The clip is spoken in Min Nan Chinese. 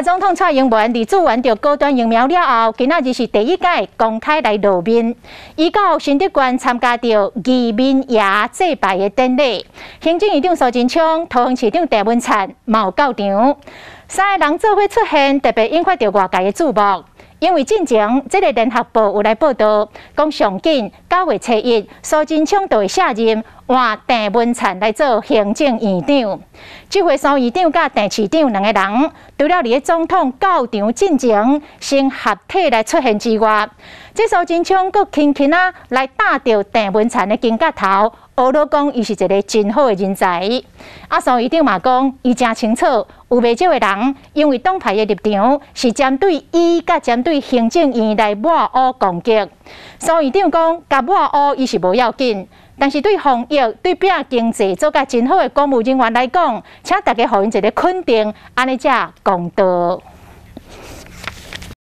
總統蔡英文佇注完著高端疫苗了後，今仔日是第一擺公開來露面。伊到新竹縣參加著義民爺祭拜的典禮，行政院長蘇貞昌、桃園市長鄭文燦嘛有到場，三個人做伙出現，特別引發著外界的注目。因為進前這个聯合報有來報道，講上緊9月初1，蘇貞昌就會卸任，換鄭文燦來做行政院長。這回蘇院長佮鄭市長兩个人，除了佇咧總統到場進前先合體來出現之外，這蘇貞昌閣輕輕仔來搭著鄭文燦的肩胛頭，呵咾講伊是一个真好的人才。啊，蘇院長嘛講，伊誠清楚，有袂少的人因為黨派的立場是針對伊佮針對行政院來抹烏攻擊。蘇院長講，共抹烏伊是無要緊，但是對防疫、對拼經濟做甲真好的公務人員來講，請大家予𪜶一个肯定，按呢才公道。